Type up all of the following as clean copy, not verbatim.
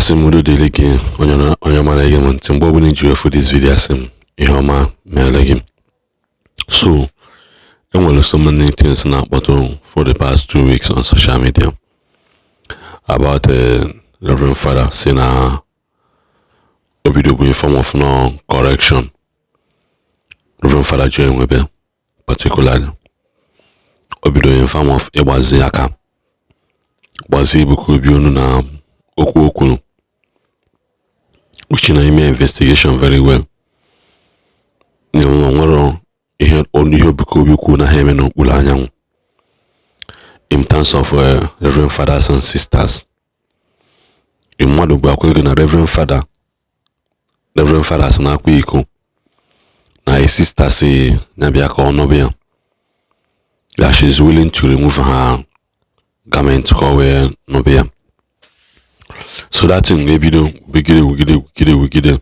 Asị m udo dịrị gị, onye ọma na-ege m ntị. Mgbe ọbụla iji wefu this video, asị m ihe ọma meere gị. So enwere so many things na-akpọtụ for the past 2 weeks on social media about Reverend Father si na obido bụ a form of no correction. Reverend Father Joe Enwebe particularly, o bido in form of ịgbazi aka gbazie Ebuka Obi onu na okwu o kwuru, which na ime investigation very well na nwere ihe ihe Ebuka Obi kwuru na ha eme n'okpuru anyanwụ in terms of Reverend Fathers and Sisters. Mmadụ bụ akwa gị na Reverend Father, Reverend Fathers na-akwa iko na a sister si na bịa ka ọ nọbụ ya, that she is willing to remove her garment ka ọ wee nọbụ ya. So that thing ga-ebido wugide, wugide, wugide, wugide,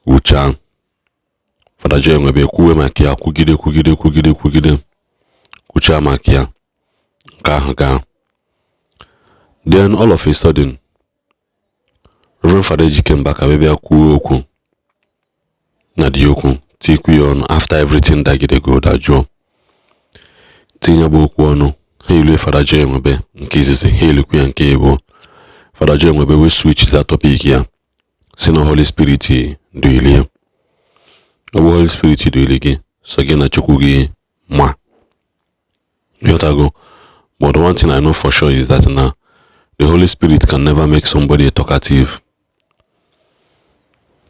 wuchaa. Fada Joe Enwebe kwuwe maka ya, kwugide, kwugide, kwugide, kwugide, kwuchaa maka ya. Nke ahụ gaa. Then all of a sudden, Reverend Father Ejike Mbaka wee bịa kwuo okwu na dị okwu tikwu ya ọnụ. After everything dagidego dajụọ, tinye bụ okwu ọnụ, ha elue Fada Joe Enwebe nke izizi, ha elukwu ya nke ịbụọ. Fada Joe Enwebe wee switch that topic ya, si na Holy Spirit duili ya. Ọ bụ Holy Spirit duili gị, so gị na Chukwu gị ma ịghọtago. But one thing I know for sure is that na the Holy Spirit can never make somebody a talkative.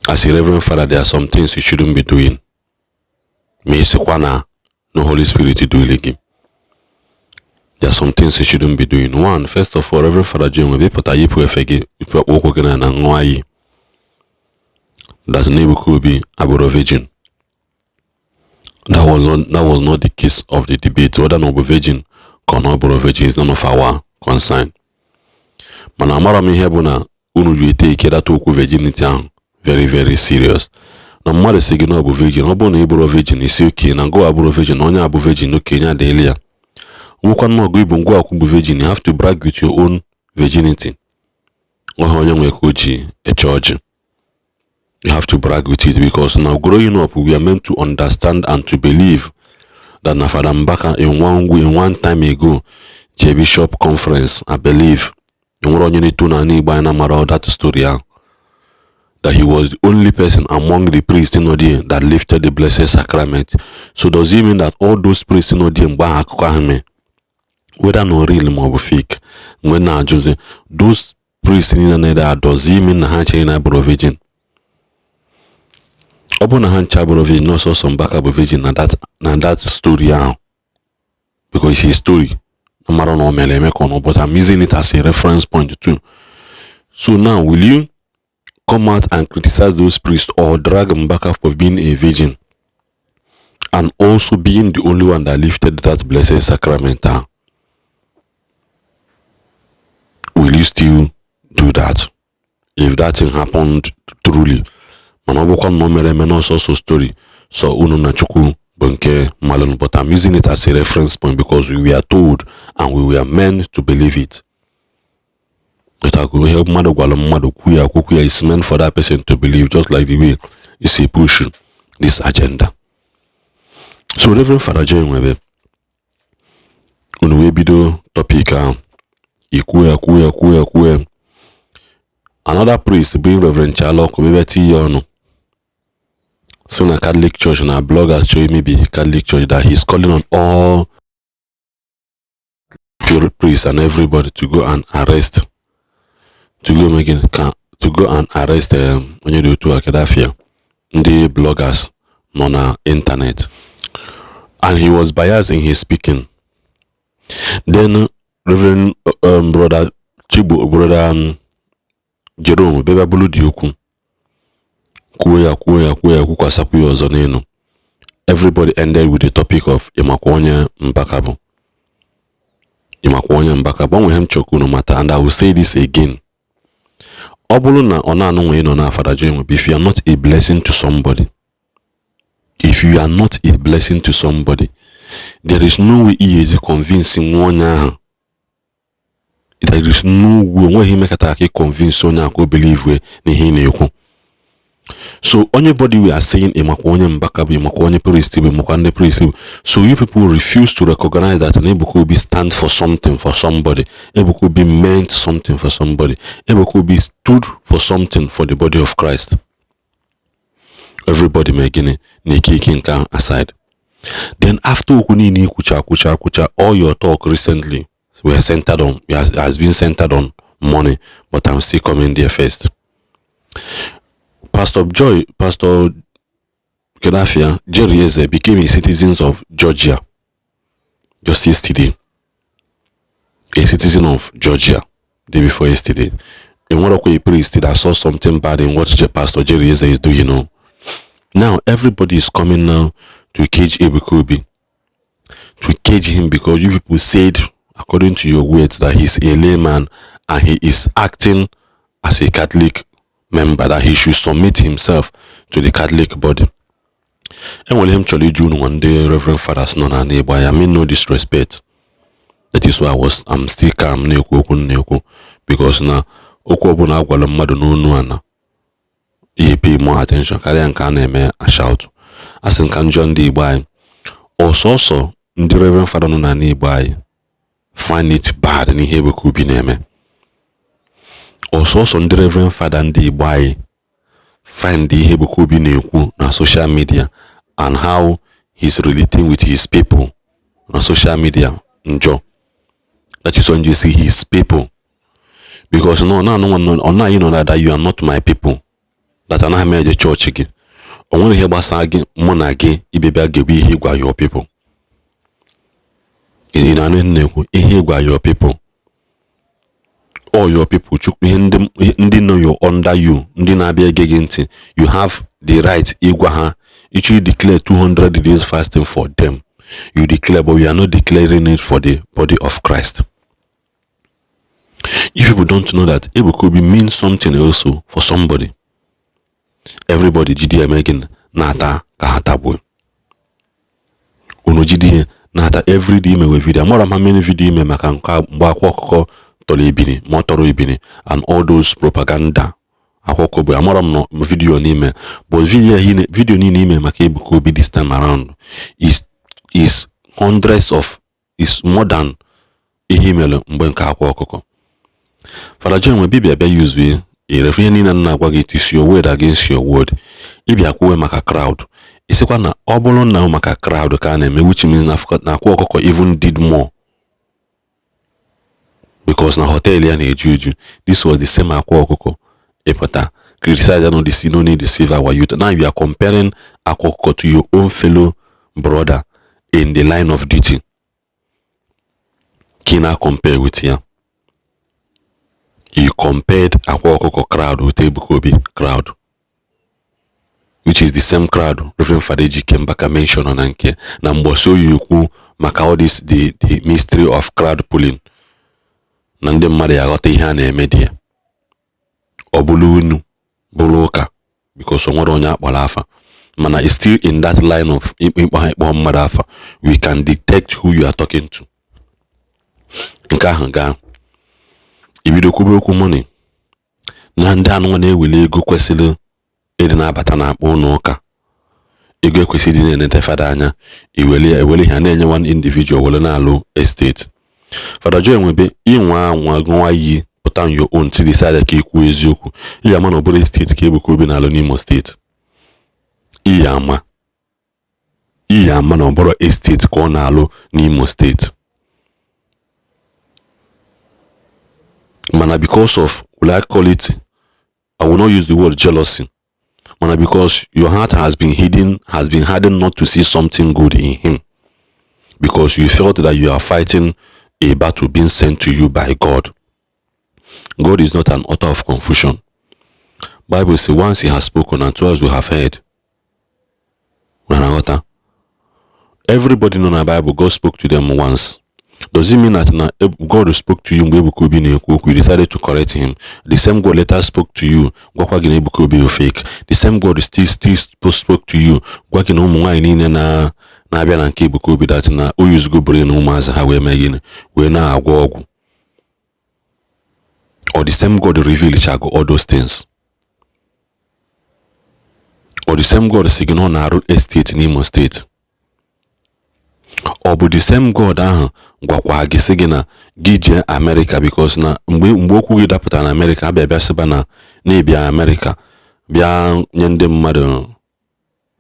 As a Reverend Father, there are some things you shouldn't be doing. Ma ịsịkwa na no Holy Spirit duili gị, there are some things you shouldn't be doing. One, first of all, Reverend Father Joe Enwebe ịpụta yipụ efe gị, yipụ akpụkpọ ụkwụ gị na ṅụọ iyi that na Ebuka Obi abụrụ virgin. That was not the case of the debate. Whether na ọ bụ virgin ka ọ na ọ bụrụ virgin is none of our concern. Mana amara m ihe bụ na unu ji take that okwu virginity ahụ very, very serious, na mmadụ si gị na ọ bụ virgin. Ọ bụrụ na ị bụrụ virgin, isi oke na ngụ abụrụ virgin, na onye abụ virgin, okenye adịghịla ya. Nwekwa na ọgụ ibu ngwa akwụ bụ virgin, you have to brag with your own virginity. Ọha onye nwe ka o ji eche ọjị. You have to brag with it, because now, growing up, we are meant to understand and to believe that na Father Mbaka in one way, in one time ago, je bishop conference, I believe enwere onye na-eto n'ala Igbo anyị na-amara that story ahụ, that he was the only person among the priests nọ there that lifted the Blessed Sacrament. So does it mean that all those priests nọ there mgbe ahụ akụkọ ahụ mee, whether no real ma ọ bụ fake, mgbe na-ajụzi those priests niile na-ede, does it mean na ha chere na abụrụ virgin? Ọ bụrụ na ha ncha bụrụ virgin, n'ọsọsọ Mbaka bụ virgin na that story ahụ, because it's a story na mara na o mere eme ka ọ nọ, but I'm using it as a reference point too. So now, will you come out and criticize those priests or drag Mbaka for being a virgin and also being the only one that lifted that Blessed Sacrament ahụ? Will you still do that if that thing happened truly? Mana ọ bụkwa na o mere eme n'ọsọsọ story, so unu na Chukwu bụ nke mmalụ. But I'm using it as a reference point because we were told and we were meant to believe it. Ịtago ihe mmadụ gwara mmadụ kwu ya, kwukwu ya, is meant for that person to believe, just like the way isi push this agenda. So Reverend Father Joe Enwebe, unu wee bido topic ahụ, ikwuo ya, kwuo ya, kwuo ya, kwuo ya. Another priest being Reverend Chalọkụ bịa tinye ya ọnụ, si na Catholic Church na bloggers chọrọ imebi Catholic Church, that he's calling on all priests and everybody to go and arrest, to go make ka to go and arrest onye dị otu a kedafia ndị bloggers nọ na internet. And he was biased in his speaking. Then Reverend Brother Chigbo, Brother Jerome bịa bụrụ dị okwu, kwuo ya, kwuo ya, kwuo ya, kwukwasakwu ya ọzọ n'elu. Everybody ended with the topic of ịmakwa onye Mbaka bụ, ịmakwa onye Mbaka bụ. Onwe ihe m chọrọ ka unu mata, and I will say this again: ọ bụrụ na ọ na-anụ nwe nọ na Fada Joe Enwebe, if you are not a blessing to somebody, if you are not a blessing to somebody, there is no way ihe ezi convince nwa onye ahụ. There is no way, onweghị imekata ka ị convince onye a ka o believe n'ihe ị na-ekwu. So anybody we are saying, ịmakwa onye Mbaka bụ, ịmakwa onye priest bụ, ịmakwa ndị priest bụ. So you people refuse to recognize that Ebuka Obi stand for something for somebody. Ebuka Obi meant something for somebody. Ebuka Obi stood for something for the body of Christ. Everybody mee gịnị na-eke ike nke ahụ aside. Then after okwu niile ikwucha akwụcha akwụcha, all your talk recently were centered on has been centered on money, but I'm still coming there. First, Pastor Joy, Pastor Kedafia Jerry Eze became a citizen of Georgia just yesterday. A citizen of Georgia day before yesterday. Enwerokwa a priest that saw something bad in what Pastor Jerry Eze is doing. Now everybody is coming now to cage Ebuka Obi, to cage him, because you people said, according to your words, that he's a layman and he is acting as a Catholic member, that he should submit himself to the Catholic body. Enwere ihe m chọrọ iju unu nwa ndị Reverend Fathers nọ n'ala Igbo. I mean no disrespect. That is why I'm still calm na-ekwu okwu m na-ekwu, because na okwu ọbụla agwara mmadụ n'onu ana ihe pay more attention karịa nke a na-eme shout. A sị nka njọ ndị Igbo anyị, ọsọsọ ndị Reverend Father nọ n'ala Igbo anyị find it bad n'ihe Ebuka Obi na-eme. Ọsọsọ ndị Reverend Father ndị Igbo anyị find ihe Ebuka Obi na-ekwu na social media and how he's relating with his people na social media njọ. That is when you see his people, because no na ọ naghị nọ that you are not my people, that anaghị m eje chọọchị gị. O nwere ihe gbasara gị, mụ na gị ibe bịa gebe ihe ịgwa your people. Ị na-anụ ihe m na-ekwu? Ihe ịgwa your people, all your people, chukwu, ihe ndị nọ your under you, ndị na-abịa ege gị ntị, you have the right ịgwa ha. Ịchọ declare 200 days fasting for them, you declare, but you are not declaring it for the body of Christ. You people don't know that Ebuka Obi means something also for somebody. Everybody jide ya mee gịnị? Na-ata ka ha tagbuo unu. Jide ihe na-ata everyday. Imewe video, amara m ha many video ime maka nke mgbe Akwa Ọkụkọ tọrọ ebini, ma ọ tọrọ ebini, and all those propaganda Akwa Ọkụkọ bụ. Amara m nọ video n'ime, but video niile ime maka Ebuka Obi this time around is hundreds of, is more than ihe imere mgbe nke Akwa Ọkụkọ. Father John nwe bibia bịa use erefe ihe niile m na-agwa gị. It is your word against your word. Ịbịa kwuwe maka crowd, ịsịkwa na ọ bụrụ na maka crowd ka a na-eme, which means na Akwa Ọkụkọ even did more, because na hotel ya na-eju eju. This was the same Akwa Ọkụkọ ịpụta criticize no the no need to save our youth. Now you are comparing Akwa Ọkụkọ to your own fellow brother in the line of duty. Ka ị na-compare with ya, you compared Akwa Ọkụkọ crowd with Ebuka Obi crowd, which is the same crowd Reverend Father Ejike Mbaka mention na nke na mgbe oyi ekwu maka all this, the mystery of crowd pulling, na ndị mmadụ ya aghọta ihe a na-eme dị ya. Ọ bụrụ unu bụrụ ụka, because o nwere onye akpọrọ afa, mana it's still in that line of ịkpọ ha, ịkpọ mmadụ afa. We can detect who you are talking to. Nke ahụ gaa, ibido kwube okwu money na ndị anụnwa na-ewele ego kwesịrị ịdị na-abata n'akpa ụlọ ụka, ego ekwesịrị ịdị na-enete fada anya, iwele ya, ewele ha na-enye one individual were na-alụ estate. Fada Joe Nwebe, ịnwa anwa gụnwa yi pụta on your own to decide ka ikwu eziokwu. Ị ama na ọ bụrụ estate ka Ebuka Obi na-alụ n'Imo Steeti. Iyi ama, iyi ama na ọ bụrụ estate ka ọ na-alụ n'Imo Steeti. Mana because of, will I call it, I will not use the word jealousy, mana because your heart has been hidden, has been hardened not to see something good in him, because you felt that you are fighting a battle being sent to you by God. God is not an author of confusion. Bible say once he has spoken and twice we have heard. Na-aghọta? Everybody know na Bible, God spoke to them once. Does it mean that na God spoke to you mgbe Ebuka Obi na-ekwu okwu, you decided to correct him? The same God later spoke to you, gwakwa gị na Ebuka Obi bụ fake. The same God still spoke to you, gwa gị na ụmụ nwaanyị niile na na-abịa na nke Ebuka Obi, that na o yuzugo brain ụmụazị ha wee mee gịnị? Wee na-agwọ ọgwụ. Or the same God reveal chago all those things? Or the same God si gị na ọ na-arụ estate n'Imo State? Ọ bụ the same God ahụ gwakwa gị sị gị na gị jee America, because na mgbe okwu gị dapụtara na America, abịa bịa sịba na na-ebịa America bịa nye ndị mmadụ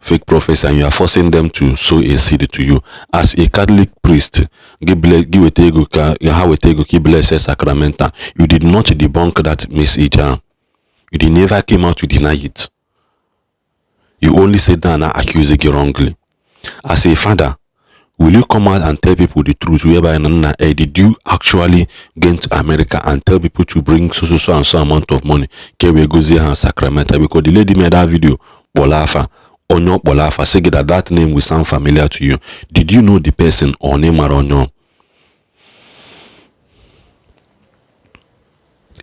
fake prophecy, and you are forcing them to sow a seed to you as a Catholic priest, gị gị weta ego ka ha weta ego ka ị bless sacramental. You did not debunk that message ahụ. You did never came out to deny it. You only said that na accuse gị wrongly. As a father, will you come out and tell people the truth, whereby na did you actually get to America and tell people to bring so so so and so amount of money ka e wee gozie ha sacramental? Because the lady made that video kpọrọ afa onye ọ kpọrọ afa, sị gị that that name will sound familiar to you. Did you know the person or na ịmara onye ọ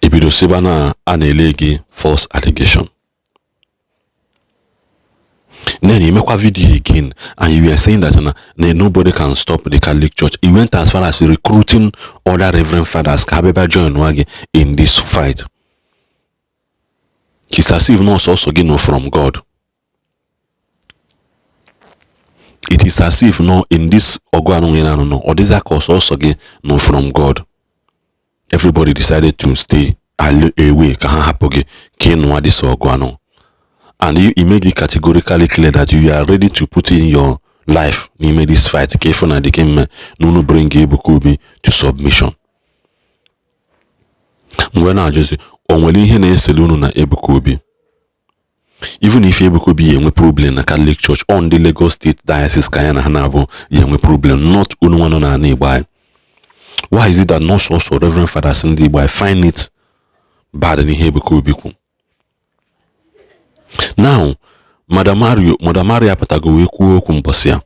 ebido sịba na a na-ele gị false allegation? Then you make a video again and you were saying that na nobody can stop the Catholic Church. You went as far as recruiting other reverend fathers ka ha bịa join nwa gị in this fight. It's as if na ọsọsọ gị know from God. It is as if no in this ọgụ anụ nwere anụ nọ, ọ dịzị ka ọsọsọ gị know from God. Everybody decided to stay away ka ha hapụ gị ka ị nụwa this ọgụ anụ. And you made it categorically clear that you are ready to put in your life n'ime this fight ka ịfụ na dike mme na unu bring Ebuka Obi to submission. Mgbe na-ajụzi, o nwere ihe na-esele unu na Ebuka Obi? Even if Ebuka Obi enwe problem na Catholic Church on the Lagos State Diocese, ka ya na ha na-abụ ya enwe problem, not unu nwa nọ n'ala Igbo anyị. Why is it that not sọsọ Reverend Fathers ndị Igbo I find it bad n'ihe Ebuka Obi kwu? Now, Madam Mario, Madam Mario apụtago wee kwuo okwu mbọsị ya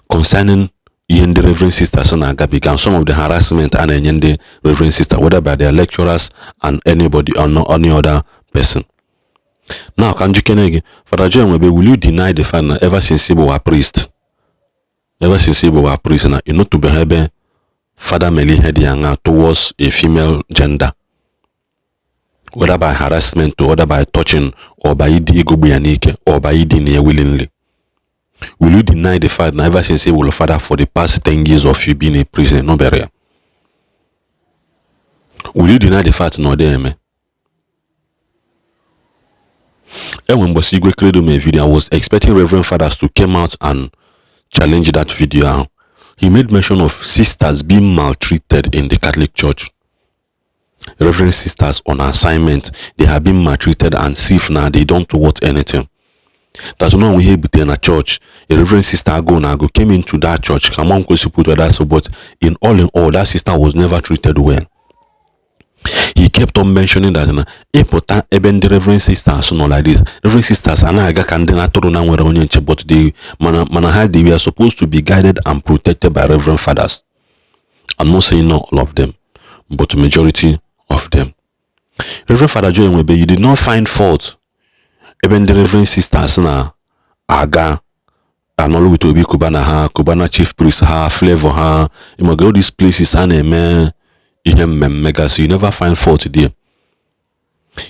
concerning ihe ndị Reverend Sisters na-agabiga and some of the harassment a na-enye ndị Reverend Sister, whether by their lecturers and anybody or no, any other person. Now, ka njikere gị, Father Joe Nwebe, will you deny the fact na ever since ị priest, ever since ị bụwa priest, na ị nọtụbeghị ebe fada mere ihe dị aṅa towards a female gender, whether by harassment or whether by touching or by ịdị igogbu ya n'ike or by idina ya willingly? Will you deny the fact na ever since ị wụrụ father, for the past 10 years of you being a priest, nọbere ya? Will you deny the fact na ọ dị eme? Enwe mgbọsị Igwe Credo mee video, I was expecting Reverend Fathers to come out and challenge that video ahụ. He made mention of sisters being maltreated in the Catholic Church. Reverend sisters on assignment, they have been maltreated and see if na they don't want anything. That no ihe butere na church, a reverend sister agụ na agụ came into that church ka mom kwesị put that so, but in all, that sister was never treated well. He kept on mentioning that na ịpụta ebe ndị reverend sisters nọ like this, reverend sisters a na-aga ka ndị na-atụrụ na nwere onye nche, but they mana ha, they were supposed to be guided and protected by reverend fathers. I'm not saying not all of them, but majority of them. Reverend Father Joe Nwebe, you did not find fault ebe ndị reverend sisters na-aga anọlụ with Obi Cubana ha, Cubana Chief Priest ha, Flavor ha, ịmaga all these places a na-eme ihe mmemme gasị. You never find fault there.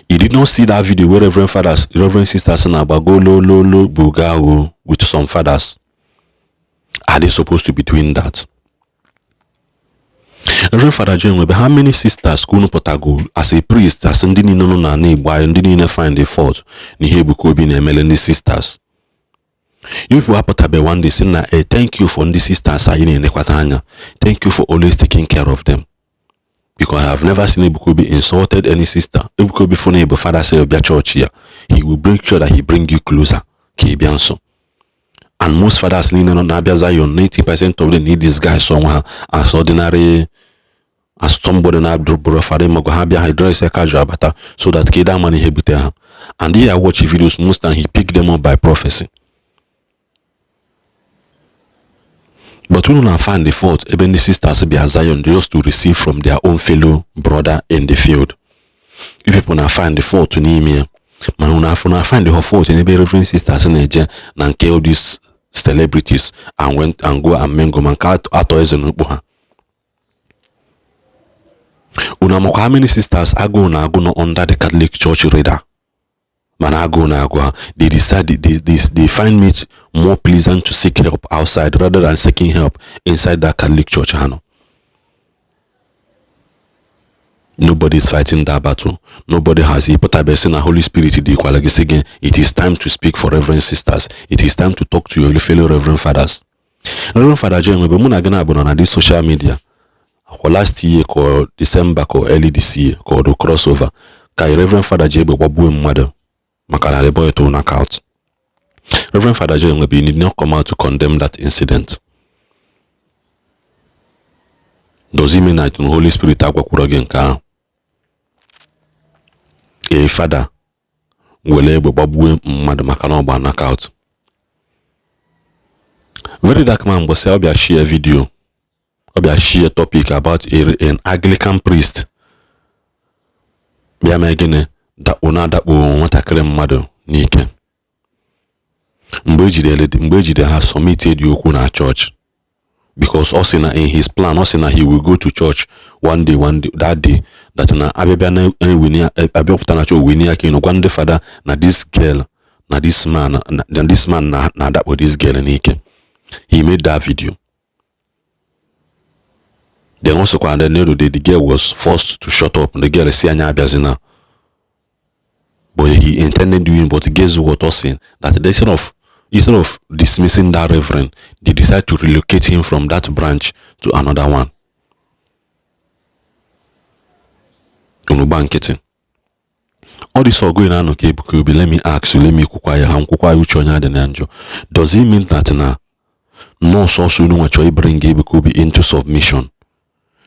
You did not see that video where reverend fathers, reverend sisters na-agbago lo lo lo buga with some fathers. Are they supposed to be doing that? Reverend Father Joe Nwebe, how many sisters ka unu pụtago as a priest, as ndị niile nọ n'ala Igbo anyị, ndị niile find a fault n'ihe Ebuka Obi na-emele ndị sisters? You people apụtabe one day sị na thank you for ndị sisters anyị na-enekwata anya, thank you for always taking care of them, because I have never seen Ebuka Obi insulted any sister. Ebuka Obi fụ na ịbụ father sị bịa chọọchị ya, he will make sure that he bring you closer ka ị bịa nso. And most fathers niile nọ na-abịa Zion, 90% of them need disguise onwe ha as ordinary, as somebody na-abụrụ fada mago ha bịa, ha dress casual bata so that ka ịda ama na ihe bute ha. And he watch videos, most time he pick them up by prophecy. But unu na find the fault ebe ndị sisters bịa Zion just to receive from their own fellow brother in the field. You people na find the fault n'ime ya, mana unu afọ na find the fault n'ebe reverend sisters na-eje na nke all these celebrities and went and go and mingle, ma nke atọ eze n'ukpu ha. Unu amakwa how many sisters agụụ na-agụ nọ under the Catholic Church radar, mana agụụ na-agụ ha, they decide they find it more pleasant to seek help outside rather than seeking help inside that Catholic Church ha nọ. Nobody is fighting that battle. Nobody has ịpụtabe sị na Holy Spirit dịkwala gị, sị gị it is time to speak for reverend sisters, it is time to talk to your fellow reverend fathers. Reverend Father Joe Nwebe, mụ na gị na-abụ nọ na this social media kwa last year, ka December ka early this year, ka ọ dị crossover, ka Reverend Father ji egbe gbagbuo mmadụ maka na the boy tụrụ knockout. Reverend Father Joe Nwebe, you need not come out to condemn that incident. Does it mean that the Holy Spirit agwakwuro gị nke ahụ? A father were egbe gbagbuo mmadụ maka na ọ gba knockout. Very Dark Man mbọsị ọ bịa share video, ọ bịa share topic about an Anglican priest bịa mee gịnị, dakpo na-adakpo nwatakịrị mmadụ n'ike. Mgbe ejide ha, submit dị okwu na church, because ọ sị na in his plan, ọ sị na he will go to church one day, one day, that day that na abịabịa na ewini abịapụta na church, wini aka ịnụ gwa ndị fada na this girl na this man na this man na na-adakpo this girl n'ike. He made that video. Then also kwa the the, the girl was forced to shut up. The girl si anya abịazina, but he intended doing. But guess what? Ọ sị that instead of dismissing that reverend, they decide to relocate him from that branch to another one. Unu gba nkịtị. All this ọgụ ị na-anọ ka Ebuka Obi, let me ask you, let me kwukwa ya ha nkwukwa ya uche onye adị na njọ. Does it mean that na nọọsụ ọsọ unu nwa chọọ bring Ebuka Obi into submission?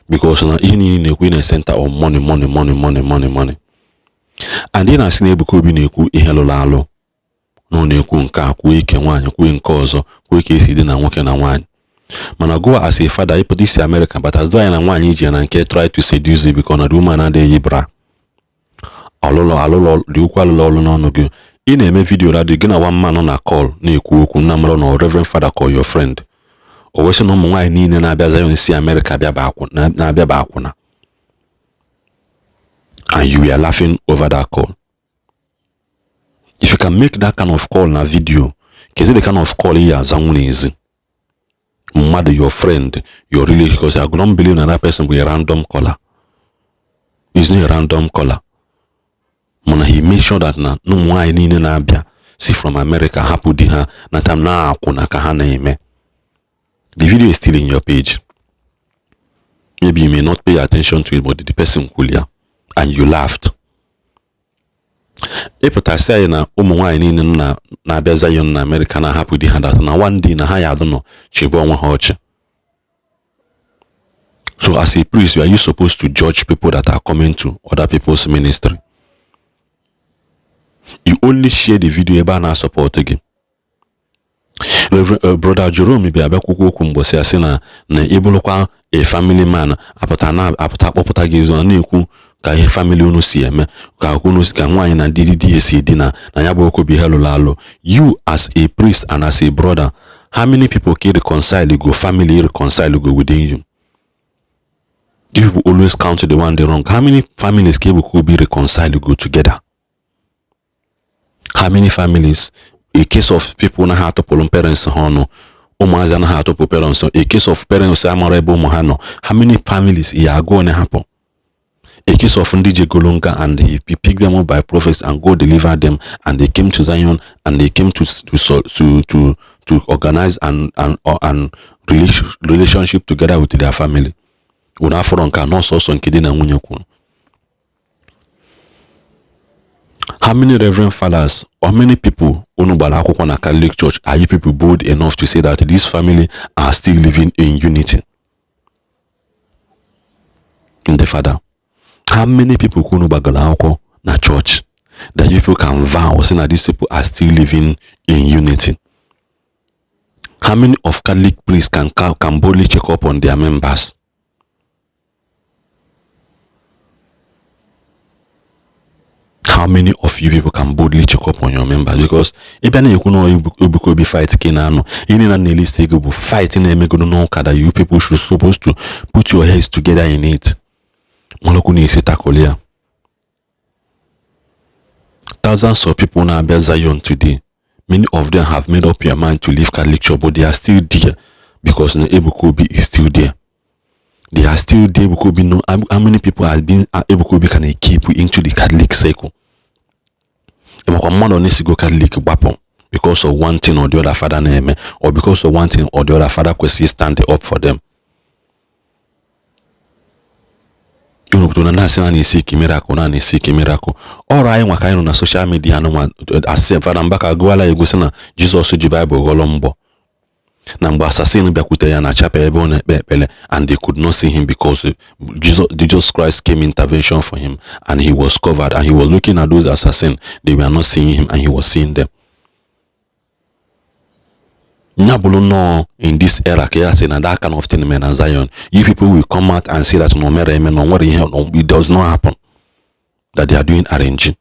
Because na ihe niile na-ekwu na center on money, money, money, money, money, money. And ị na-asị na Ebuka Obi na-ekwu ihe lụrụ alụ, na ọ na-ekwu nke a, kwuo ike nwaanyị, kwuo nke ọzọ, kwuo ka esi dị na nwoke na nwaanyị. Mana go as a father, ịpụta isi America, but as though anyị na nwaanyị iji ya na nke try to seduce you, because na the woman adịghị bra alụlọ alụlọ dị ukwu alụlọ ọlụ n'ọnụ gị. Ị na-eme video radio gị na one man nọ na call na-ekwu okwu na mara na Reverend Father call your friend. O wee sị na ụmụ nwaanyị niile na-abịa Zion si America na-abịa akwụna, and you were laughing over that call. If you can make that kind of call na video, kezi the kind of call ị azanwu n'ezi mmadụ, your friend, your relative? Because I don't believe na that person bụ a random caller. He's not a random caller. Mana he made sure that na ụmụ nwaanyị niile na-abịa si from America hapụ di ha na tam na akwụna ka ha na-eme. The video is still in your page. Maybe you may not pay attention to it, but the person kwuru ya and you laughed. Ịpụtasị anyị na ụmụ nwaanyị niile na-abịa Zion na America na-ahapụ di ha, that na one day na ha ya adụ nọ chebe onwe ha ọchị. So as a priest, are you supposed to judge people that are coming to other people's ministry? You only share the video ebe a na-support gị. Reverend Brother Jerome bịa bịakwukwu okwu mgbọsị ya sị na na ịbụrụkwa a family man, apụta na apụta akpọpụta gị ezo na-ekwu ka ihe family unu si eme, ka unu ka nwaanyị na ndị di ya si dị na na ya bụ okwu bụ ihe lụrụ alụ. You as a priest and as a brother, how many people can reconcile go family, reconcile go within you? You people always count the one the wrong. How many families ka Ebuka Obi reconcile go together? How many families? A case of people na ha atụpụrụ parents ha ọnụ, ụmụazị anaghị atụpụ parents, a case of parents amara ebe ụmụ ha nọ. How many families ya agụụ na hapụ? A case of ndị jegolo nga and he picked them up by prophets and go deliver them, and they came to Zion and they came to organize and relationship together with their family. Unu afọrọ nke a n'ọsọsọ nke di na nwunye kwuru. How many reverend fathers, how many people unu gbara akwụkwọ na Catholic Church are you people bold enough to say that this family are still living in unity? Ndị fada, how many people unu gbagara akwụkwọ na church that you people can vow say that these people are still living in unity? How many of Catholic priests can boldly check up on their members? How many of you people can boldly check up on your members? Because ị bịa na-ekwu na Ebuka Obi fight ka ị na-anọ, ihe niile na-elisi ego bụ fight na-emegoro n'ụka that you people should supposed to put your heads together in it. Malụkwu na-esi tackle ya. Thousands of people na-abịa Zion today, many of them have made up their mind to leave Catholic Church, but they are still there because na Ebuka Obi is still there. They are still there. Ebuka Obi know how many people has been Ebuka Obi can keep into the Catholic circle. Makwa mmadụ na-esigo Catholic gbapụ because of one thing or the other father na-eme, or because of one thing or the other father kwesịrị stand up for them. Unu na na-asị na na-esi ike miracle, na na-esi ike miracle. Ọrụ anyị nwa ka anyị nọ na social media nụnwa asị Fada Mbaka gụwala egwu sị na Jizọs ji Baịbụl ghọrọ mgbọ, na mgbe assassin bịakwute ya na chapel ebe ọ na-ekpe ekpere, and they could not see him because Jesus Christ came intervention for him and he was covered, and he was looking at those assassins. They were not seeing him and he was seeing them. Nya bụrụ nnọọ in this era ka ya sị na that kind of thing mere na Zion, you people will come out and say that no mere eme, na nwere ihe, it does not happen, that they are doing arranging.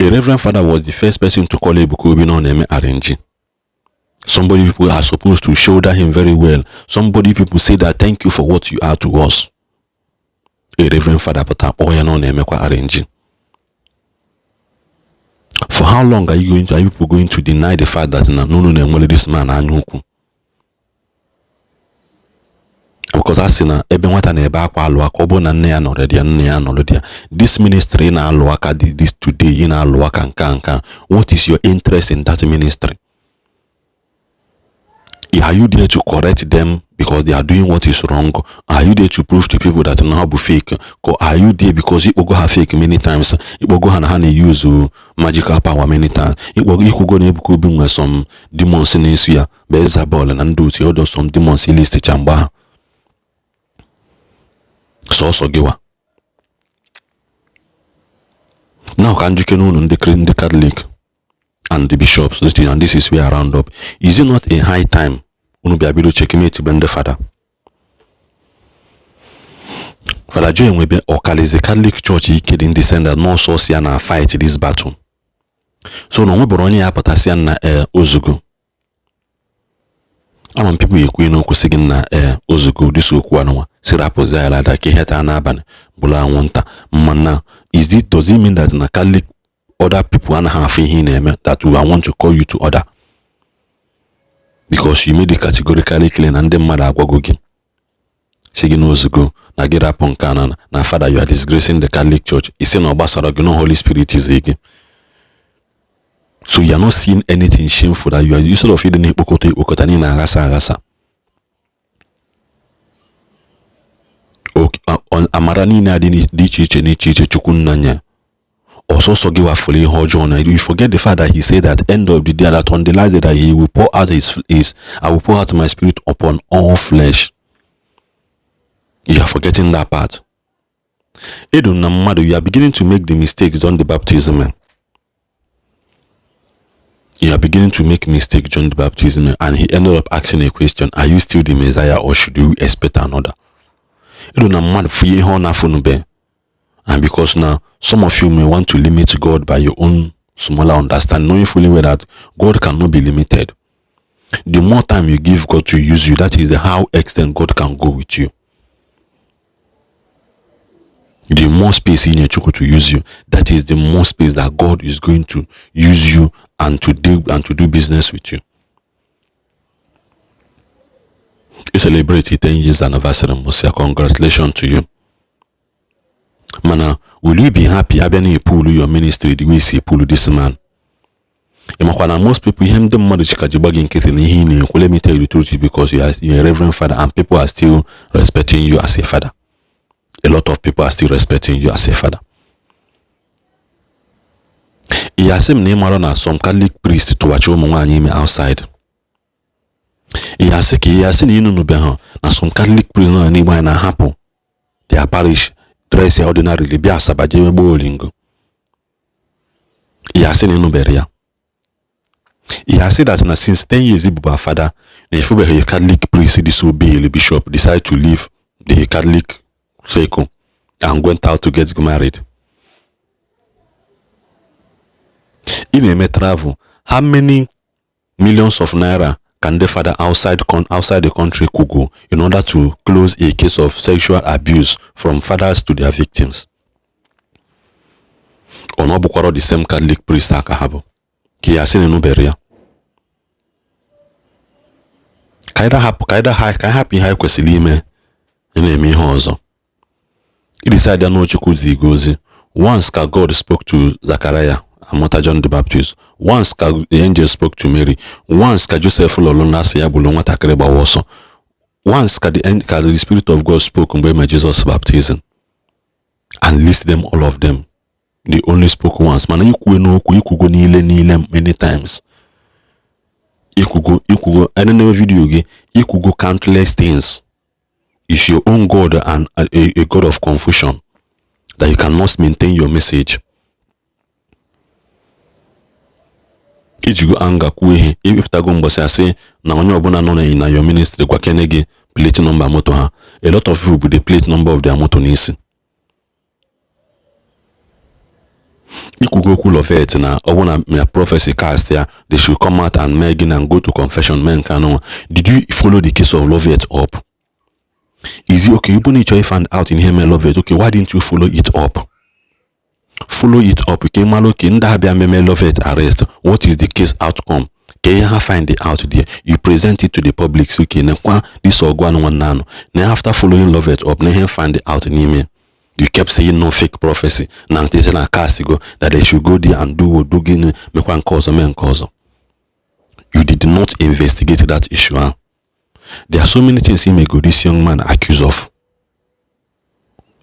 A reverend father was the first person to call Ebuka Obi na ọ na-eme arranging. Somebody people are supposed to shoulder him very well. Somebody people say that thank you for what you are to us. A reverend father pụta kpọọ ya na ọ na-emekwa arranging. For how long are you people going to deny the fact that na unu na-enwere this man anya ukwu? Because a sị na ebe nwata na-ebe akwa alụ aka, ọ bụrụ na nne ya nọrọ di ya, nne ya nọrọ di ya. This ministry na-alụ aka, this today ị na-alụ aka nka nka, what is your interest in that ministry? Are you there to correct them because they are doing what is wrong? Are you there to prove to people that na ha bụ fake? Or are you there because ikpogo ha fake many times, ikpogo ha na ha na-use magical power many times, ikpogo ikwugo na Ebuka Obi nwere some demons na-eso ya, Beelzebub na ndị otu ọdọ, some demons list cha mgbe ha sọsọ gịwa now. Ka njike n'ụlọ ndị Catholic and the bishops, and this is where I round up. Is it not a high time unu bịa bido checkmate be ndị fada? Fada Joe Enwebe ọkalizi Catholic Church ike dị ndị sender nọọsụ ọsọ ya na fight this battle, so na onwebụrụ onye ya pụtasị ya na ee ozugo. Ama m people ekwu n'okwu sị gị na ee ozugo dịsi okwu anụnwa si rapụzi ya lada ka ihe taa n'abalị bụrụ anwụnta. Mana is it does it mean that na Catholic other people anaghị afụ ihe ị na-eme, that we want to call you to order because you made it categorically clear na ndị mmadụ agwago gị si gị n'ozugo na gị rapụ nke a na father, you are disgracing the Catholic Church? Isi na ọ gbasara gị, no Holy Spirit is gị, so you are not seeing anything shameful that you are instead of ịdị na-ekpokọta ekpokọta niile aghasa aghasa. Amara niile a dị iche iche n'iche iche Chukwu nna nya ọsọsọ gị wafụrụ ihe ọjọọ na you forget the fact that he said that end of the day, that on the last day, that he will pour out his I will pour out my spirit upon all flesh. You are forgetting that part. Edu na mmadụ, you are beginning to make the mistakes on the baptism. You are beginning to make mistake during the baptism, and he ended up asking a question: are you still the Messiah or should you expect another? Edu na mmadụ fụ ihe ọ na-afụnube, and because now some of you may want to limit God by your own smaller understanding, knowing fully well that God cannot be limited. The more time you give God to use you, that is the how extent God can go with you. The more space in your Chukwu to use you, that is the more space that God is going to use you and to do and to do business with you. You celebrate 10 years anniversary, Musia, congratulations to you. Mana will you be happy abịa na epulu your ministry the way si epulu this man? Ịmakwa na most people, ihe ndị mmadụ chika ji gba gị nkịtị na ihe ị na-ekwu, let me tell you the truth, because you are a reverend father and people are still respecting you as a father. A lot of people are still respecting you as a father. Ị asị m na ị mara na some Catholic priest tụwachi ụmụ nwaanyị ime outside. Ị asị ka ị asị na ịnụnụbe ha na some Catholic priest nọ n'igbo anyị na-ahapụ their parish, dress ya ordinarily, bịa Asaba jee gbaa olingo. Ị asị na ịnụbere ya. Ị asị that na since 10 years ịbụba fada na efubeghị Catholic priest disobey the bishop, decide to leave the Catholic circle and went out to get married. Ị na-eme travel, how many millions of naira Ka ndị fada outside the country kwugo in order to close a case of sexual abuse from fathers to their victims? Ọ na ọ bụkwara the same Catholic priest aka ha bụ ka ya sị na enubere ya. Ka anyị hapụ, ka anyị hapụ ihe anyị kwesịrị ime, na-eme ihe ọzọ. Idecide na Chukwu zi gị ozi. Once ka God spoke to Zachariah amụta John the Baptist, once ka the angel spoke to Mary, once ka Joseph lọlụ na-asị ya gburu nwatakịrị gbawa ọsọ, once ka the Spirit of God spoke mgbe eme Jesus baptism, and list them, all of them, they only spoke once. Mana ikwuwe n'okwu, ikwugo niile niile many times. Ikwugo, ikwugo enene video gị, ikwugo countless things. Is your own God and a God of confusion that you cannot maintain your message? Ijigo anga kwuo ihe iwepụtago mgbọsị asị na onye ọbụla nọ na your ministry gwakene gị plate number moto ha. A lot of people bụ the plate number of their moto n'isi. Ikwugo okwu Lovett na ọ bụ na prophecy cast ya, they should come out and mee gị and go to confession, mee nke anụnwa. Did you follow the case of Lovett up? Is it okay? Ịbụ na ịchọ find out in ihe mere Lovett, okay, why didn't you follow it up? Follow it up ka ị mara, okay, ndị abịa meme Lovett arrest, what is the case outcome? Ka ihe ha find out there, you present it to the public. So okay, nekwa this ọgụ anụ nwanne anụ na after following Lovett up na ihe find out n'ime. You kept saying no fake prophecy na ntete na cast go that they should go there and do do gịnị, mekwa nke ọzọ, mee nke ọzọ. You did not investigate that issue ahụ. There are so many things imego this young man accused of,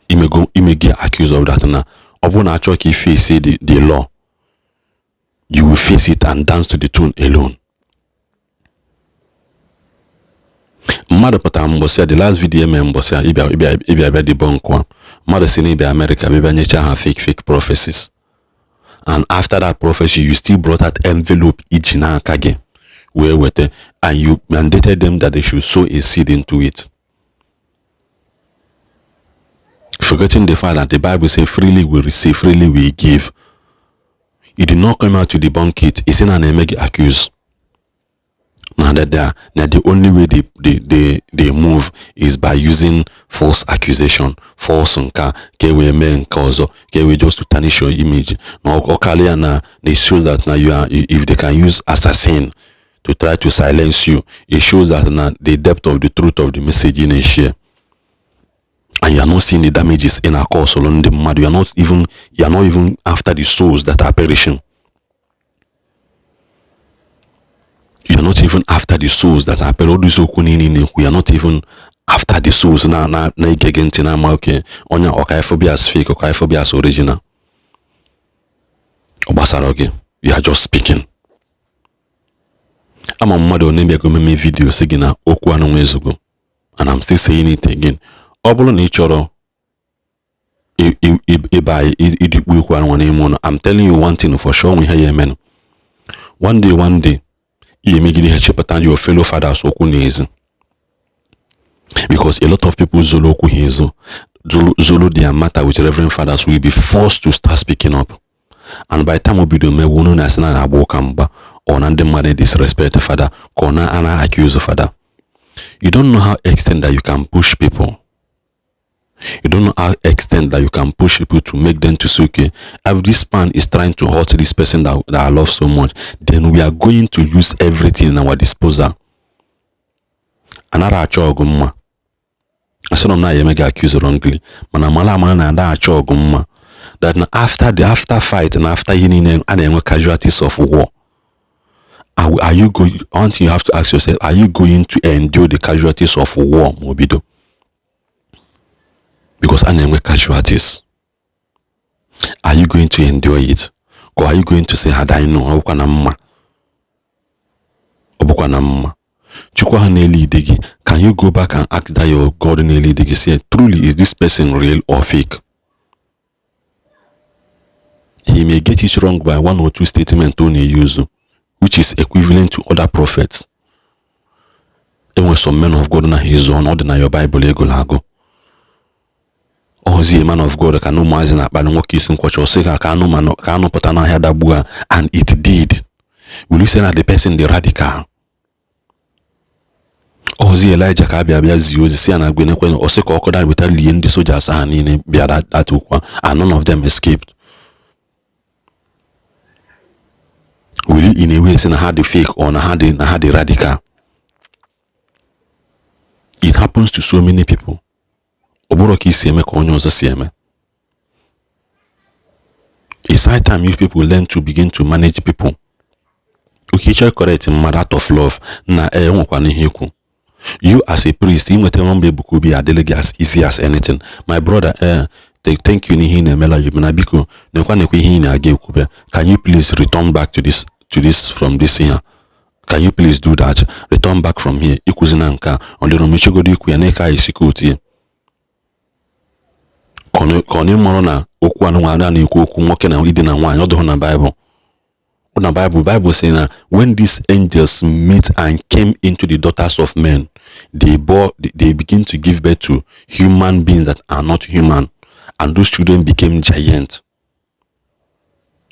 imego imege accused of that na ọ bụrụ na achọ ka i face the law, you will face it and dance to the tune alone. Mmadụ pụtara mbọsị a, the last video eme mbọsị a, ịbịa ịbịa ịbịa bịa debunk a. Mmadụ si na ịbịa America bịa nyecha ha fake fake prophecies, and after that prophecy you still brought that envelope iji n'aka gị wee weta, and you mandated them that they should sow a seed into it, forgetting the fact that the Bible says freely we receive, freely we give. You did not come out to debunk it. Isi na na-eme gị accuse na that they are, na the only way they move is by using false accusation, false nka ka e wee mee nke ọzọ, ka e wee just to tarnish your image. Na ọ karịa na it shows that na you are, if they can use assassin to try to silence you, it shows that na the depth of the truth of the message ị na-share, and you are not seeing the damages in our cause ndị mmadụ. You are not even after the souls that are perishing. You are not even after the souls that are perishing. All okwu niile na-ekwu, you are not even after the souls na na na-ege gị ntị na-ama oke onye ọkaifobias fake, ọkaifobias original. Ọ gbasara gị? You are just speaking. Ama mmadụ one bịago meme video si gị na okwu anụ nwa ezugo, and I'm still saying it again. Ọ bụrụ na ị chọrọ ịba ịdịkpu ikwu anụ n'ime ụlọ, I'm telling you one thing for sure, nwe ihe ya emenụ one day, one day ị emegide ihe chepụta your fellow fathers okwu n'ezi, because a lot of people zolo okwu ha ezo, zolo their matter with reverend fathers, will be forced to start speaking up. And by the time o bido mewe, unu na-asị na na-agba ụka mgba, ọ na ndị mmadụ disrespect fada, ka ọ na ana accuse fada. You don't know how extent that you can push people. You don't know how extent that you can push people to make them to say, okay, if this man is trying to hurt this person that I love so much, then we are going to use everything in our disposal. Anara achọ ọgụ mma. Asịrọ m na ya eme gị accuse wrongly, mana mara amara na ada achọ ọgụ mma, that na after the after fight na after ihe niile a na-enwe casualties of war. Are you going, one thing you have to ask yourself, are you going to endure the casualties of war ma o bido? Because a na-enwe casualties. Are you going to endure it, or are you going to say, had I known? Ọ bụkwa na mma, ọ bụkwa na mma Chukwu ahụ na-ele ide gị. Can you go back and ask that your God na-ele ide gị, say, truly, is this person real or fake? He may get it wrong by one or two statement ọ na-use, which is equivalent to other prophets. Enwe some men of God na ha ezu ọnụ, ọ dị na your Bible ego agụ ozi. Man of God ka na ụmụazị na-akpali nwoke isi nkwọcha, ọsị ka anụ ka anụ pụta n'ahịa dagbuo ha, and it did. Will you say that the person dị radical? Ozi Elijah ka abịa bịa zie ozi si ya na gwenekwe ọ sị ka ọkụ da weta lie ndị soldiers ahụ niile bịara that okwu, and none of them escaped. Will you in a way say na ha dị fake or na ha dị radical? It happens to so many people. Ọ bụrụ ka isi eme ka onye ọzọ si eme. It's high time you people learn to begin to manage people. Okay, ịchọ correct mmadụ out of love na e nwekwana ihe ikwu. You as a priest, inweta nọmba Ebuka Obi adịghị gị as easy as anything. My brother, thank you n'ihe ị na-emela you, mana biko nekwa nekwa ihe ị na-aga ekwube. Can you please return back to this from this here? Can you please do that? Return back from here. Ikwuzi na nke a ọ dịrị mechigodo ikwu ya na ịka esi ka otu ya ka ọ na ịmarụ na okwu anụnwa a na-ekwu okwu nwoke na idina nwaanyị ọ dịghị na Baịbụl. Na Bible say na when these angels meet and came into the daughters of men, they begin to give birth to human beings that are not human, and those children became giants.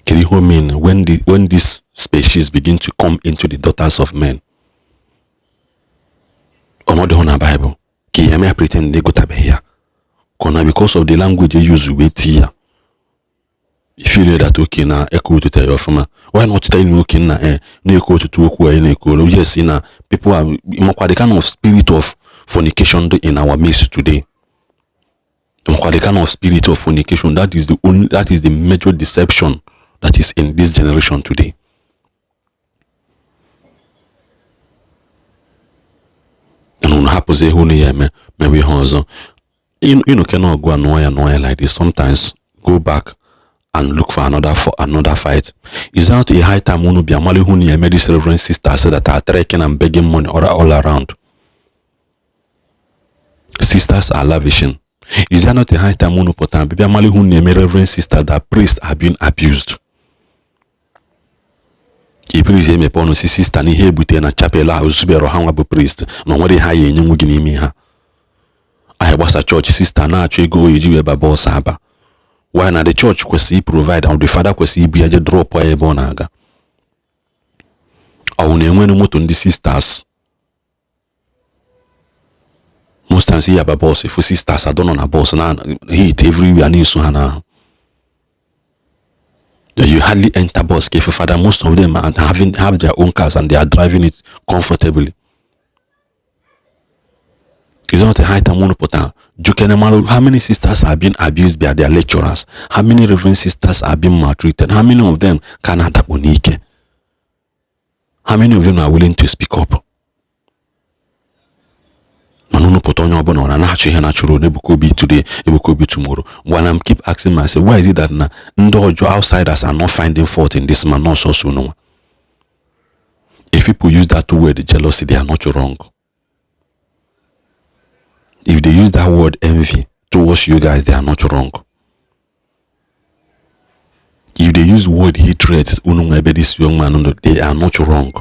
Kedu ihe o mean when this species begin to come into the daughters of men? Ọnọdụ na Bible ka ihe mee pretend na egotabeghị ya ka ọ na because of the language e use wee tii ya. You feel that okay na eke ụtụtụ ya ọfụma, why not tell me okay na na-eke ụtụtụ okwu anyị na-eke? Yes, na people are makwa the kind of spirit of fornication dị in our midst today, makwa the kind of spirit of fornication that is the only, that is the major deception that is in this generation today. And unu hapụzi ihe unu ya eme mewe ihe ọzọ. Ịnụke na ọgụ a nụọ ya nụọ ya like this, sometimes go back and look for another fight. Is that a high time unu bịa mara ihu na eme these reverend sisters that are trekking and begging money all around? Sisters are lavishing. Is there not a high time unu pụta bịa mara ihu na eme reverend sisters that priests are being abused? A priest emepe ọnụ si sister na ihe ebute na chapel ahụ zubere ha nwa bụ priest na o nwere ihe ha ya enyenwu gị n'ime ha. Anyị gbasa chọọchị, sister na-achọ ego o eji wee ba bus aba. Why na the church kwesịrị provide and the father kwesịrị ibu ya je drop ya ebe ọ na-aga. Ọ na-enwere moto ndị sisters. Most times ya ba bus ifu sisters adọ nọ na bus na heat everywhere na-eso ha n'ahụ. You hardly enter bus ka ifu father. Most of them are having have their own cars and they are driving it comfortably. It's not a high time unu pụta jukene marụ how many sisters are being abused by their lecturers, how many reverend sisters are being maltreated, how many of them ka na-adakpo n'ike, how many of them are willing to speak up? Mana unu pụta onye ọbụla ọ na-achọ ihe na-achụrụ Ebuka Obi today, Ebuka Obi tomorrow. When I'm keep asking myself, why is it that na ndị ọjọọ outsiders are not finding fault in this man, not so unu nwa? If people use that word jealousy, they are not wrong. If they use that word envy towards you guys, they are not wrong. If they use word hatred unu nwa ebe this young man, they are not wrong.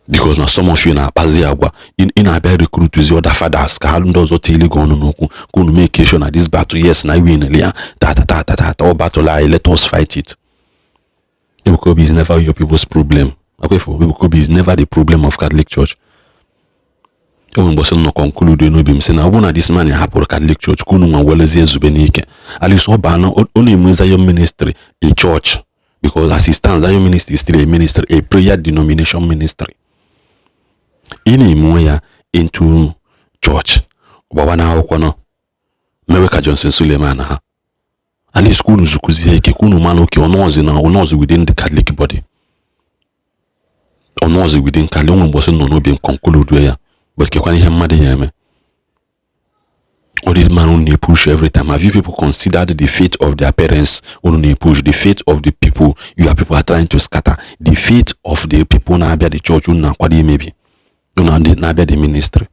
Because na some of you na-akpazi agwa ị na-abịa recruit other fathers ka ha ndị ọzọ tili gị ọnụ n'okwu ka unu make sure na this battle, yes, na win ya ta ta ta ta ta ta battle anyị, let us fight it. Ebuka Obi is never your people's problem. Ebuka Obi is never the problem of Catholic Church. Enwe mgbọsị nọ conclude n'obi m sị na ọ bụrụ na this man hapụrụ Catholic Church ka unu nwa welezie zube n'ike, at least ọ baa na ọ na-eme Zion Ministry a church, because as it stands, Zion Ministry is still a ministry, a prayer denomination ministry. Ị na-eme ya into church gbawa na akwụkwọ nọ mewe ka Johnson Suleman ha, at least ka unu zukuzie ike ka unu mana oke ọnụọzi na ọnụọzi within the Catholic body, ọnụọzi within Catholic. Onwe mgbọsị nọ n'obi m conclude ya, but kekwana ihe mmadụ ya eme. All these man unu na-push every time, have you people considered the fate of their parents? Unu na-push the fate of the people your people are trying to scatter, the fate of the people na-abịa the church unu na-akwado imebi, unu na-abịa the ministry.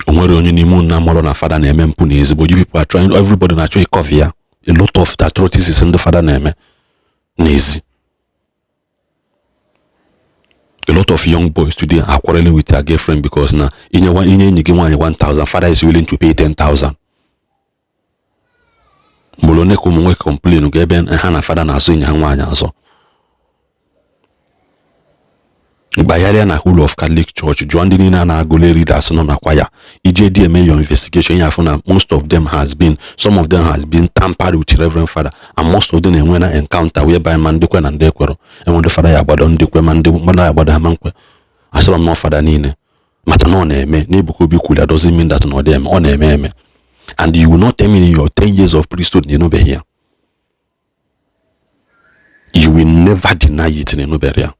O nwere onye n'ime unu na-amarọ na fada na-eme mpụ na ezigbo. You people are trying, everybody na-achọ ịkọva ya. A lot of the atrocities ndị fada na-eme n'ezi. A lot of young boys today are quarreling with their girlfriend because na inye enyi gị nwaanyị 1000, father is willing to pay 10,000. Mgbere one ka ụmụ nwoke complain ga ebe ha na fada na-azụ enyi ha nwaanyị azọ. Gbagharịa na whole of Catholic Church, jụọ ndị niile a na-agụ lay readers nọ na kwaya, ije dị eme your investigation, ya afụ na most of them has been, some of them has been tampered with Reverend Father, and most of them enwe na encounter whereby ma ndị kwe na ndị ekwero, enwe ndị fada ya agbado ndị kwe, ma ndị mmadụ ya agbado ha ma nkwe. Asịrọ m na fada niile mata na ọ na-eme na Ebuka Obi kwuru ya doesn't mean that na ọ dị eme. Ọ na-eme eme, and you will not tell me in your 10 years of priesthood na ịnụbeghị ya. You will never deny it na ịnụbeghị ya.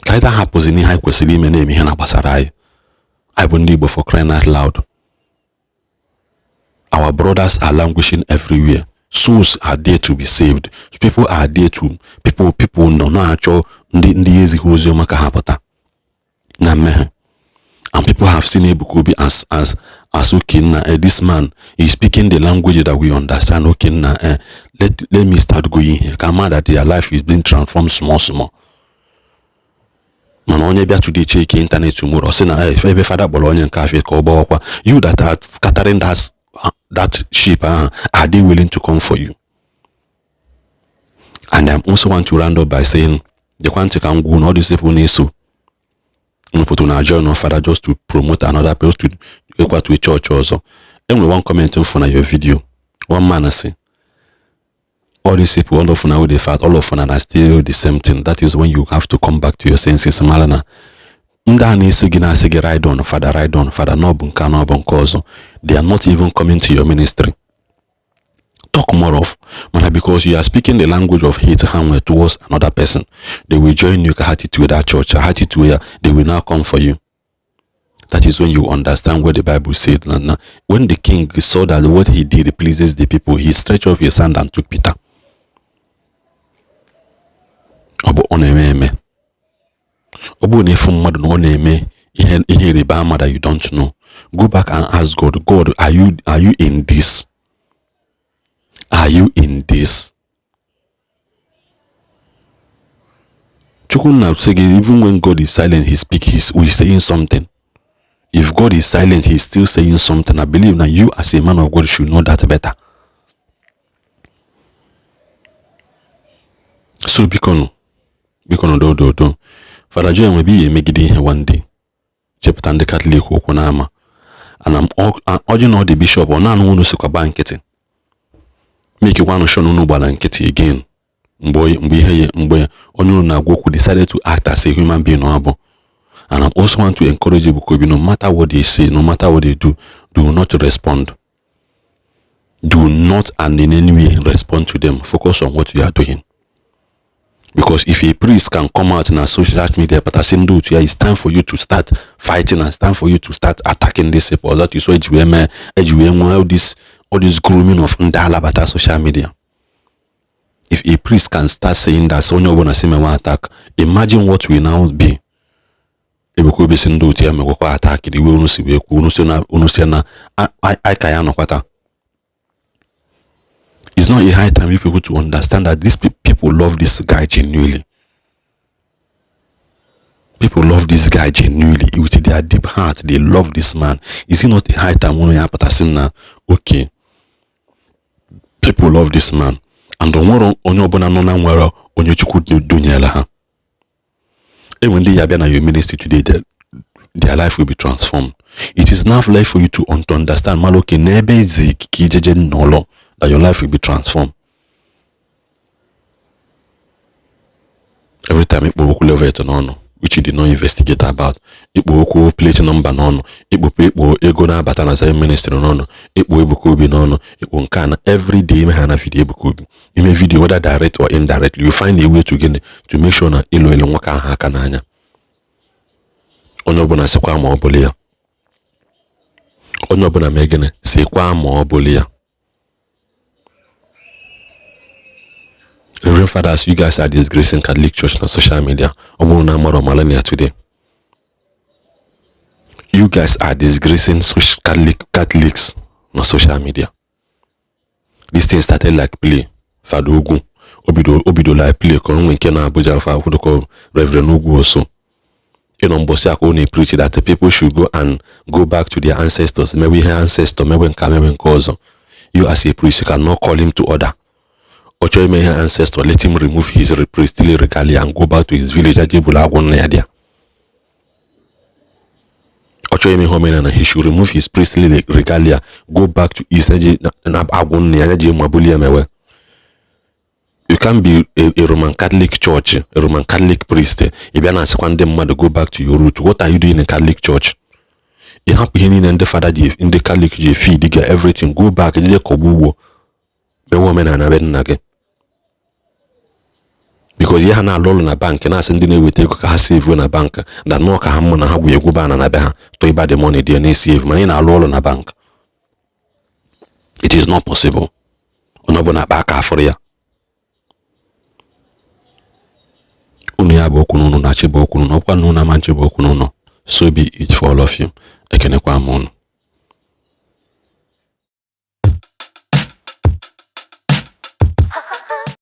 Ka anyị hapụzi n'ihe anyị kwesịrị ime, na-eme ihe na-gbasara anyị. Anyị bụ ndị Igbo, for crying out loud. Our brothers are languishing everywhere. Souls are there to be saved. People are there to people nọ na-achọ ndị ezighi ozi ọma ka ha pụta na mmehie. And people have seen Ebuka Obi as okay na this man is speaking the language that we understand. Okay na let me start going here ka ma that their life is being transformed small small. Mana onye bịa today, check internet tomorrow, sị na ebe fada kpọrọ onye nke afịa ka ọ gbawakwa. You that are scattering that sheep ahụ, are they willing to come for you? And I also want to round up by saying, gekwa ntị ka m gwuo na all these people na-eso nụpụtụ na join fada just to promote another person, to ịkwatu church ọzọ. Enwere one comment m na your video, one man sị, all these people, all of una wey dey fight, all of una na still the same thing. That is when you have to come back to your senses. Mara na ndị a na-eso gị na-asị gị ride on fada, ride on fada, na ọ bụ nke a na ọ bụ nke ọzọ, they are not even coming to your ministry, talk more of mana because you are speaking the language of hate ha nwere towards another person, they will join you ka ha tituo that church, ha tituo ya, they will now come for you. That is when you understand what the Bible said. Na when the king saw that what he did pleases the people, he stretched off his hand and took Peter. Ọ bụ ọ na-eme eme. Ọ bụrụ na ịfụ mmadụ na ọ na-eme ihe ịrịba ama that you don't know, go back and ask God, God, are you in this? Are you in this? Chukwunna sị gị, even when God is silent, he speak, he's saying something. If God is silent, he's still saying something. I believe that you as a man of God should know that better. So bikonu, bikonu, do do do. Fada Joe nwebe ihe emegide ihe one day, chepụta ndị Katọlik okwu n'ama. Ana m ọjị na ọ dị bishọp ọ naanị unu sikwa gba nkịtị, make kwanụ sure unu gbara nkịtị again mgbe ihe ya, mgbe onye unu na-agwa okwu decided to act as a human being ọ bụ. And I also want to encourage Ebuka Obi, no matter what they say, no matter what they do, do not respond. Do not and in any way respond to them. Focus on what you are doing. Because if a priest can come out na social media, but asị ndị otu ya, it's time for you to start fighting and it's time for you to start attacking these people. That is why eji wee mee, eji wee nwee all this grooming of ndị alabata social media. If a priest can start saying that, onye ọbụla si mewe attack, imagine what will now be. Ebuka Obi si ndị otu ya mekwakwa attack, iwe unu si wee kwuo, unu si na anyị ka ya nọkwata. It's not a high time you people to understand that these people love this guy genuinely. People love this guy genuinely with their deep heart. They love this man. Is it not a high time unu ya pụtasị na okay, people love this man, and onwere onye ọbụla nọ na nwere onye Chukwu dunyere ha. Enwe ndị ya bịa na your ministry today, their life will be transformed. It is now left for you to understand, mara okay, n'ebe ezi ka ijeje n'ụlọ, that your life will be transformed. Every time ikpo okwu level n'ọnụ, which you did not investigate about, ikpo okwu plate number n'ọnụ, ikpopụ ikpo ego na-abata na Zion ministry n'ọnụ, ikpo Ebuka Obi n'ọnụ, ikpo nke a na every day ime ha na video Ebuka Obi ime video, whether direct or indirectly, you find a way to gịnị to make sure na ịlụ elu nwoke ahụ aka n'anya. Onye ọbụla sịkwa ma ọ bụla ya, onye ọbụla mee gịnị sịkwa ma ọ bụla ya. Reverend Fathers, you guys are disgracing Catholic Church on social media. Ọ bụrụ na amara Malania today, you guys are disgracing Catholics on social media. This thing started like play. Fada Ugwu obido like play ka onwe nke na Abuja fa akwụdokọ Reverend Ugwu also. Ịnọ mbọsị aka ọ na-preach that the people should go and go back to their ancestors, mewe ihe ancestor, mewe nke mewe nke ọzọ. You as a priest, you cannot call him to order. Ọ chọọ ime ihe ancestor, let him remove his priestly regalia and go back to his village, aja ebulu agwụ nna ya dị ya. Ọ chọọ ime ihe omenala, he should remove his priestly regalia, go back to east, na agwụ nna ya ji mabuli ya mewe. You can be a Roman Catholic Church, a Roman Catholic priest, ị bịa na-asịkwa ndị mmadụ, "Go back to your root." What are you doing in Catholic Church? Ị hapụ ihe niile ndị fada ji, ndị Catholic ji feed gị everything. Go back, jide kọgbu ugbo, mewe omenala be nna gị, because ihe ha na-alụ ọrụ na bank, na-asị ndị na-eweta ego ka ha save na bank na nnọọ ka ha mma na ha gwụ egwu bana na be ha tụ ịba the money dị na-esave. Mana ị na-alụ ọrụ na bank, it is not possible. Onye ọbụla akpa aka afụrụ ya unu ya bụ okwu n'ụnụ na-achị bụ okwu n'ụnụ ọkwa na unu ama nchi bụ okwu n'ụnụ. So be it for all of you. Ekenekwa m unu.